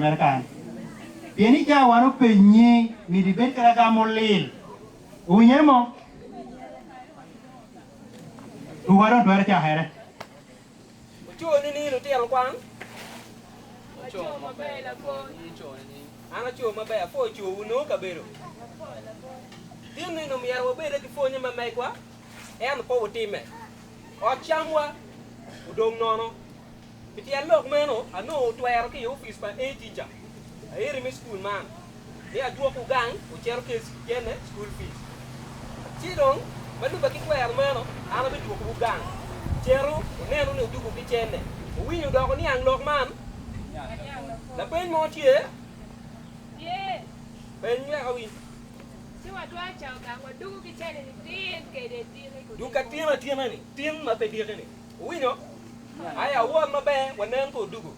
mere kany. Pien i cawa wan openyi myero ibed ki lagam mulil. Owinyere mo? Tuwa dong twero cakere. Oco nining lutino kwan? Aco maber lapwony. An aco maber apwoyo cowu nongo kabedo. Tin nino myero wabede ki pwonye ma megwa ento pe wutime. Ot camwa odong nono. Pi tyen lok meno, anongo twero ki i opic pa A-teacher, aeri me cukul man, ni adwokwu gang wucito ki cente, school fees. Ci dong, ma lubbe ki twero meno, an abidwokowu gang. Cito, wuneno ni wudwogo ki cente. Wuwinyo dok wuniang lok man? Lapeny mo tye? Peny wek awiny. Dwoka tin atina-ni, tin ma pe diki-ni. Wuwinyo? Aya wot maber, wanen ka odugo.